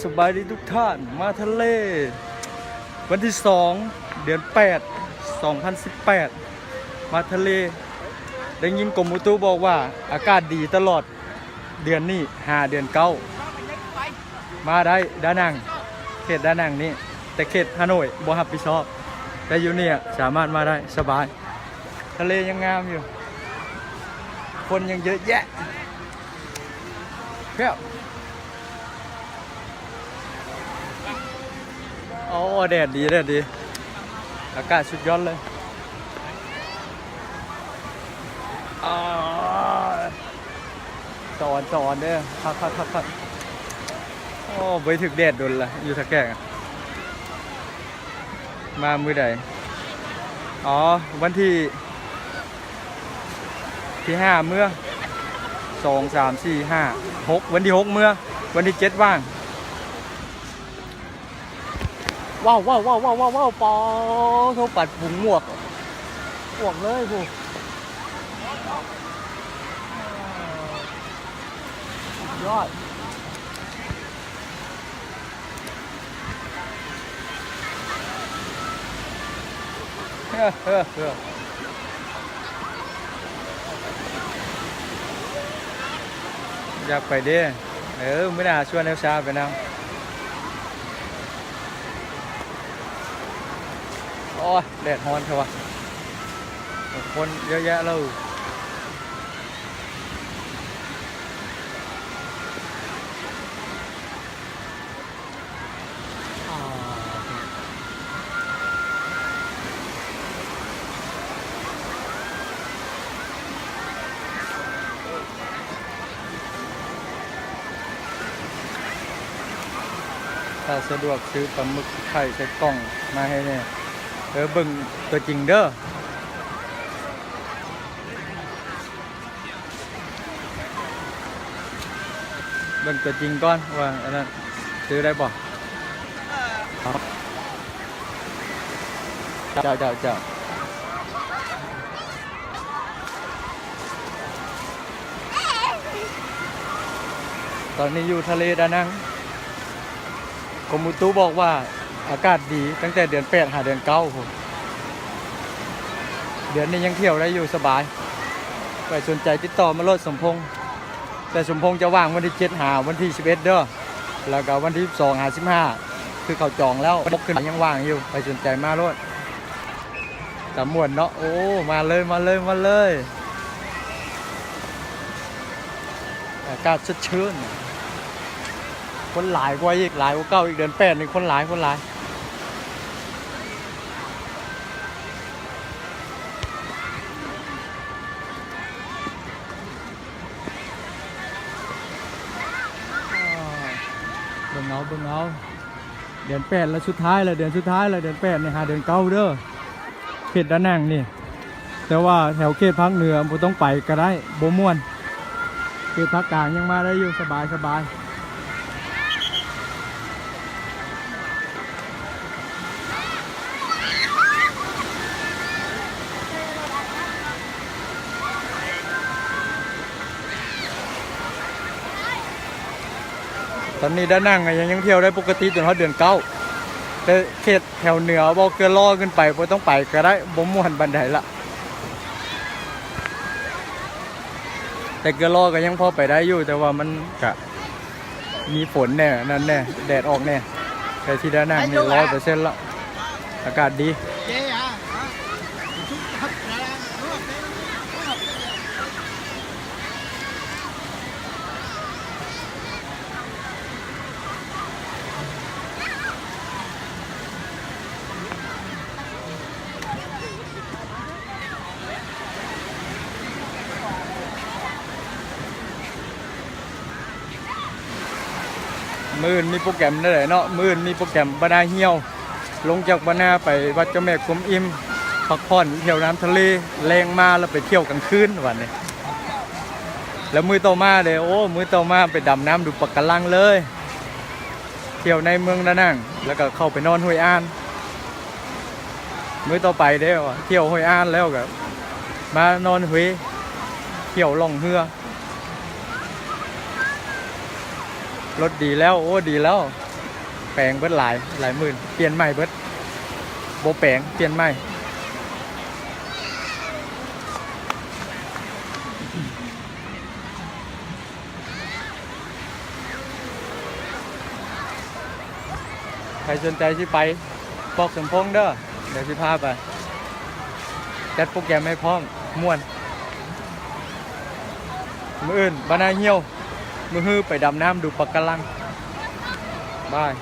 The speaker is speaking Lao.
ສະບາຍດີທຸກທ່ານ ມາທະເລ ວັນທີສອງ ເດືອນແປດ ສອງພັນສິບແປດ ມາທະເລ. ໄດ້ຍິນກົມອຸຕຸບອກວ່າ ອາກາດດີຕະຫຼອດເດືອນນີ້ຫາເດືອນເກົ້າ ມາໄດ້ດານັງ ເຂດດານັງນີ້ ແຕ່ເຂດຮາໂນ້ຍບໍ່ຮັບຜິດຊອບ ແຕ່ຢູ່ນີ້ສາມາດມາໄດ້ສະບາຍ. ທະເລຍັງງາມຢູ່ ຄົນຍັງເຍອະແຍະ. ແລ້ວ ໂອ້ ແດດດີ ແດດດີ ອາກາດສຸດຍອດເລີຍ. ອາ ສະອອນ ສະອອນເດີ ຄັກໆໆໆ. ໂອ້ ບໍ່ໄດ້ຖືກແດດດົນລະ ຢູ່ທ່າແຂກ. ມາມື້ໃດ? ອໍ ວັນທີ ທີຫ້າເມືອ ສອງ ສາມ ສີ່ ຫ້າ ຫົກ ວັນທີຫົກເມືອ ວັນທີເຈັດວ່າງ. ວ້າວ ວ້າວ ວ້າວ ປາໂທ ປັດປຸງໝວກ ອວກເລີຍພຸ້ນ ຍອດ. ຢາກໄປເດ້ ເອີ ມື້ໜ້າຊວນເອວຊາໄປນຳ. ໂອ້ຍ ແດດຮ້ອນແທ້ວະ ຄົນເຍອະແຍະເລີຍ. ຖ້າສະດວກຊື້ປາໝຶກໄຂ່ໃສ່ກ່ອງມາໃຫ້ແດ່. ເອີ ເບິ່ງຕົວຈິງເດີ. ເບິ່ງຕົວຈິງກ່ອນວ່າອັນນັ້ນຊື້ໄດ້ບໍ່. ເຈົ້າ ເຈົ້າ ເຈົ້າ. ຕອນນີ້ຢູ່ທະເລດານັງ. ກົມອຸຕຸບອກວ່າອາກາດດີຕັ້ງແຕ່ເດືອນແປດຫາເດືອນເກົ້າພຸ້ນ. ເດືອນນີ້ຍັງທ່ຽວໄດ້ຢູ່ສະບາຍ. ໃຜສົນໃຈຕິດຕໍ່ມາໂລດ ສົມພົງ. ແຕ່ສົມພົງຈະວ່າງວັນທີເຈັດຫາວັນທີສິບເອັດເດີ. ແລ້ວກໍວັນທີສິບສອງຫາສິບຫ້າ ຄືເຂົາຈອງແລ້ວ ບົກຂຶ້ນຍັງວ່າງຢູ່. ໃຜສົນໃຈມາໂລດ. ຕາມ່ວນເນາະ. ໂອ້ ມາເລີຍ ມາເລີຍ ມາເລີຍ. ອາກາດສົດຊື່ນ. ຄົນຫຼາຍກວ່າອີກ ຫຼາຍກວ່າເກົ່າອີກ. ເດືອນແປດນີ້ຄົນຫຼາຍ ຄົນຫຼາຍ. ເບິ່ງເອົາ ເບິ່ງເອົາ. ເດືອນແປດລະ ສຸດທ້າຍລະ ເດືອນສຸດທ້າຍລະ ເດືອນແປດນີ້ຫາເດືອນເກົ້າເດີ ເຂດດານັງນີ້. ແຕ່ວ່າແຖວເຂດພາກເໜືອບໍ່ຕ້ອງໄປກະໄດ້ ບໍ່ມ່ວນ. ເຂດພາກກາງຍັງມາໄດ້ຢູ່ ສະບາຍ ສະບາຍ. ຕອນນີ້ດານັງກໍຍັງ ຍັງທ່ຽວໄດ້ປົກກະຕິຈົນຮອດເດືອນເກົ້າ ແຕ່ເຂດແຖວເໜືອ ບໍ່ເກືອລໍຂຶ້ນໄປ ບໍ່ຕ້ອງໄປກໍໄດ້ ບໍ່ມ່ວນປານໃດລະ. ແຕ່ເກືອລໍກໍຍັງພໍໄປໄດ້ຢູ່ ແຕ່ວ່າມັນກະມີຝົນແດ່ ນັ້ນແດ່ ແດດອອກແດ່. ແຕ່ທີ່ດານັງນີ້ຮ້ອຍເປີເຊັນລະ ອາກາດດີ. ມື້ອື່ນມີໂປຣແກຣມແນວໃດເນາະ? ມື້ອື່ນມີໂປຣແກຣມບານາຮຽວ ລົງຈາກບານາໄປວັດເຈົ້າແມ່ກົວມອີມ ພັກຜ່ອນ ທ່ຽວນ້ຳທະເລ ແລງມາແລ້ວໄປທ່ຽວກາງຄືນ ບາດນີ້. ແລ້ວມື້ຕໍ່ມາເດ້ ໂອ້ ມື້ຕໍ່ມາໄປດຳນ້ຳດູປະກາລັງເລີຍ. ທ່ຽວໃນເມືອງດານັງ ແລ້ວກໍເຂົ້າໄປນອນຫ້ວຍອ່ານ. ມື້ຕໍ່ໄປເດ້ ທ່ຽວຫ້ວຍອ່ານແລ້ວກໍມານອນເຮ ທ່ຽວລ່ອງເຮືອ. ລົດດີແລ້ວ ໂອ້ ດີແລ້ວ ແປງເບິດຫຼາຍ ຫຼາຍໝື່ນ ປ່ຽນໃໝ່ເບິດ ບໍ່ແປງ ປ່ຽນໃໝ່. ໃຜສົນໃຈຊິໄປບອກສົມພົງເດີ ດຽວຊິພາໄປ ຈັດໂປຣແກຣມໃຫ້ພ້ອມ ມ່ວນ. ມື້ອື່ນບ້ານນາຫ່ຽວ ມື້ຮືໄປດຳນ້ຳດູປະກາລັງ ບາຍ.